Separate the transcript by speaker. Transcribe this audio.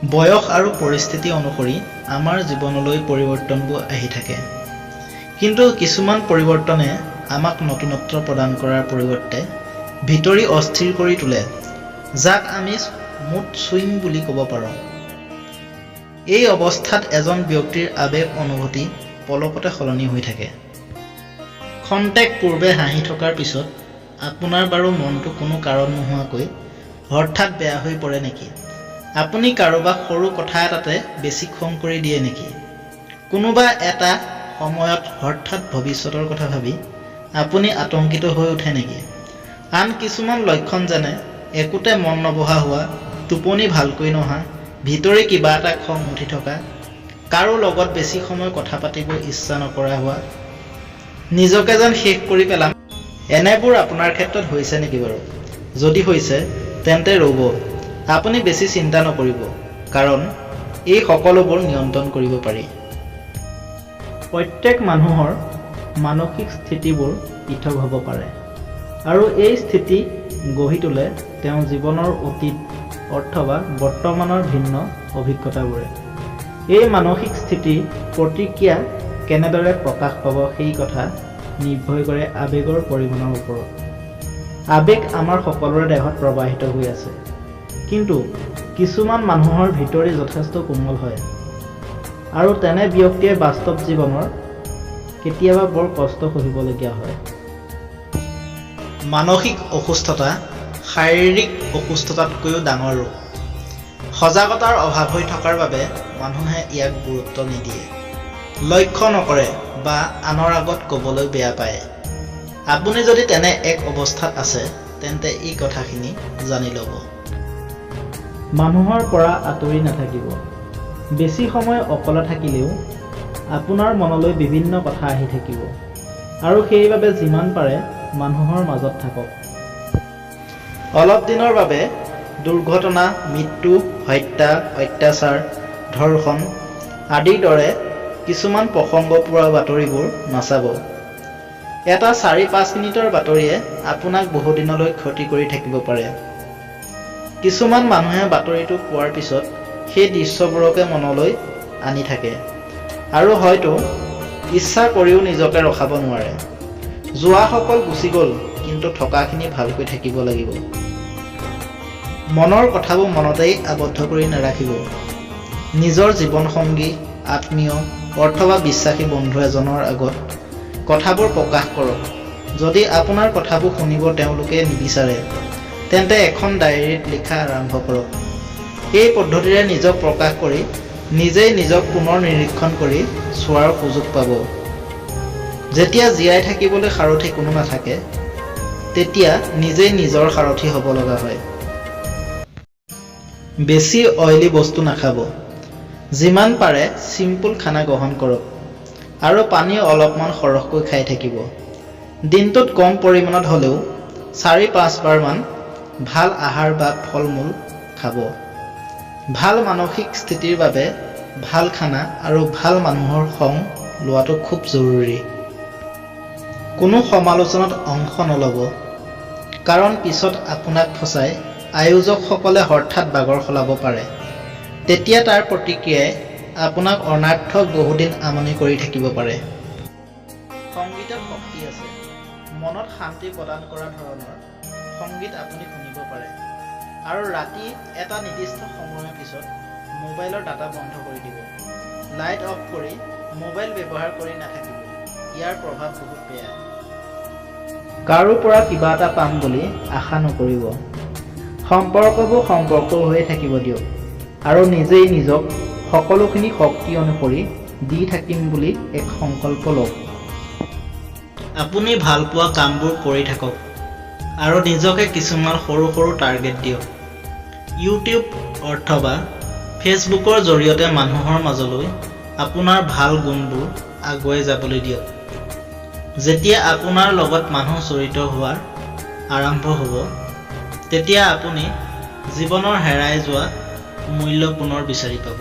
Speaker 1: বয়স আৰু পৰিস্থিতি অনুসৰি আমাৰ জীৱনলৈ পৰিৱৰ্তনবোৰ আহি থাকে। কিন্তু কিছুমান পৰিৱৰ্তনে আমাক নতুনত্ব প্ৰদান কৰাৰ পৰিৱৰ্তে ভিতৰি অস্থিৰ কৰি তোলে, যাক আমি মুড ছুইং বুলি ক'ব পাৰোঁ। এই অৱস্থাত এজন ব্যক্তিৰ আৱেগ-অনুভূতি পলকতে সলনি হৈ থাকে। ক্ষন্তেক পূৰ্বে হাঁহি থকাৰ পিছত আপোনাৰ বাৰু মনটো কোনো কাৰণ নোহোৱাকৈ হঠাৎ বেয়া হৈ পৰে নেকি? আপুনি কাৰোবাক সৰু কথা এটাতে বেছি খং কৰি দিয়ে নেকি? কোনোবা এটা সময়ত হঠাৎ ভৱিষ্যতৰ কথা ভাবি আপুনি আতংকিত হৈ উঠে নেকি? আন কিছুমান লক্ষণ যেনে একোতে মন নবহা হোৱা, টোপনি ভালকৈ নহা, ভিতৰি কিবা এটা খং উঠি থকা, কাৰো লগত বেছি সময় কথা পাতিব ইচ্ছা নকৰা হোৱা, নিজকে যেন শেষ কৰি পেলাম, এনেবোৰ আপোনাৰ ক্ষেত্ৰত হৈছে নেকি বাৰু? যদি হৈছে তেন্তে ৰ'ব, আপুনি বেছি চিন্তা নকৰিব, কাৰণ এই সকলোবোৰ নিয়ন্ত্ৰণ কৰিব পাৰি। প্ৰত্যেক মানুহৰ মানসিক স্থিতিবোৰ পৃথক হ'ব পাৰে আৰু এই স্থিতি গঢ়ি তোলে তেওঁৰ জীৱনৰ অতীত অথবা বৰ্তমানৰ ভিন্ন অভিজ্ঞতাবোৰে। এই মানসিক স্থিতিৰ প্ৰতিক্ৰিয়া কেনেদৰে প্ৰকাশ পাব সেই কথা নিৰ্ভৰ কৰে আৱেগৰ পৰিমাণৰ ওপৰত। আৱেগ আমাৰ সকলোৰে দেহত প্ৰবাহিত হৈ আছে, কিন্তু কিছুমান মানুহৰ ভিতৰি যথেষ্ট কোমল হয় আৰু তেনে ব্যক্তিয়ে বাস্তৱ জীৱনৰ কেতিয়াবা বৰ কষ্ট সহিবলগীয়া হয়। মানসিক অসুস্থতা শাৰীৰিক অসুস্থতাতকৈও ডাঙৰ ৰোগ। সজাগতাৰ অভাৱ হৈ থকাৰ বাবে মানুহে ইয়াক গুৰুত্ব নিদিয়ে, লক্ষ্য নকৰে বা আনৰ আগত ক'বলৈ বেয়া পায়। আপুনি যদি তেনে এক অৱস্থাত আছে, তেন্তে এই কথাখিনি জানি ল'ব। মানুহৰ পৰা আঁতৰি নাথাকিব। বেছি সময় অকলে থাকিলেও আপোনাৰ মনলৈ বিভিন্ন কথা আহি থাকিব আৰু সেইবাবে যিমান পাৰে মানুহৰ মাজত থাকক। অলপ দিনৰ বাবে দুৰ্ঘটনা, মৃত্যু, হত্যা, অত্যাচাৰ, ধৰ্ষণ আদিৰ দৰে কিছুমান প্ৰসংগ পোৱা বাতৰিবোৰ নাচাব। এটা 4-5 মিনিটৰ বাতৰিয়ে আপোনাক বহুদিনলৈ ক্ষতি কৰি থাকিব পাৰে। কিছুমান মানুহে বাতৰিটো পোৱাৰ পিছত সেই দৃশ্যবোৰকে মনলৈ আনি থাকে আৰু হয়তো ইচ্ছা কৰিও নিজকে ৰখাব নোৱাৰে। যোৱাসকল গুচি গ'ল, কিন্তু থকাখিনি ভালকৈ থাকিব লাগিব। মনৰ কথাবোৰ মনতেই আবদ্ধ কৰি নাৰাখিব। নিজৰ জীৱনসংগী, আত্মীয় অথবা বিশ্বাসী বন্ধু এজনৰ আগত কথাবোৰ প্ৰকাশ কৰক। যদি আপোনাৰ কথাবোৰ শুনিব তেওঁলোকে নিবিচাৰে, তেন্তে এখন ডায়েৰীত লিখা আৰম্ভ কৰক। এই পদ্ধতিৰে নিজক প্ৰকাশ কৰি নিজেই নিজক পুনৰ নিৰীক্ষণ কৰি চোৱাৰ সুযোগ পাব। যেতিয়া জীয়াই থাকিবলৈ সাৰথি কোনো নাথাকে, তেতিয়া নিজেই নিজৰ সাৰথি হ'ব লগা হয়। বেছি অইলী বস্তু নাখাব। যিমান পাৰে চিম্পুল খানা গ্ৰহণ কৰক আৰু পানী অলপমান সৰহকৈ খাই থাকিব। দিনটোত কম পৰিমাণত হ'লেও 4-5বাৰমান ভাল আহাৰ বা ফল মূল খাব। ভাল মানসিক স্থিতিৰ বাবে ভাল খানা আৰু ভাল মানুহৰ সংগ লোৱাটো খুব জৰুৰী। কোনো সমালোচনাত অংশ নল'ব, কাৰণ পিছত আপোনাক ফচাই আয়োজকসকলে হঠাৎ বাগৰ সলাব পাৰে। তেতিয়া তাৰ প্ৰতিক্ৰিয়াই আপোনাক অনৰ্থক বহুদিন আমনি কৰি থাকিব পাৰে। সংগীতত শক্তি আছে। মনত শান্তি প্ৰদান কৰা ধৰণৰ সংগীত আপুনি শুনিব পাৰে আৰু ৰাতি এটা নিৰ্দিষ্ট সময়ৰ পিছত মোবাইলৰ ডাটা বন্ধ কৰি দিব। লাইট অফ কৰি মোবাইল ব্যৱহাৰ কৰি নাথাকিব। ইয়াৰ প্ৰভাৱ বহুত বেয়া। কাৰো পৰা কিবা এটা পাম বুলি আশা নকৰিব। সম্পৰ্কবোৰ সম্পৰ্ক হৈয়ে থাকিব দিয়ক আৰু নিজেই নিজক সকলোখিনি শক্তি অনুসৰি দি থাকিম বুলি এক সংকল্প লওক। আপুনি ভাল পোৱা কামবোৰ কৰি থাকক আৰু নিজকে কিছুমান সৰু সৰু টাৰ্গেট দিয়ক। ইউটিউব অথবা ফেচবুকৰ জৰিয়তে মানুহৰ মাজলৈ আপোনাৰ ভাল গুণবোৰ আগুৱাই যাবলৈ দিয়ক। যেতিয়া আপোনাৰ লগত মানুহ জড়িত হোৱাৰ আৰম্ভ হ'ব, তেতিয়া আপুনি জীৱনৰ হেৰাই যোৱা মূল্য পুনৰ বিচাৰি পাব।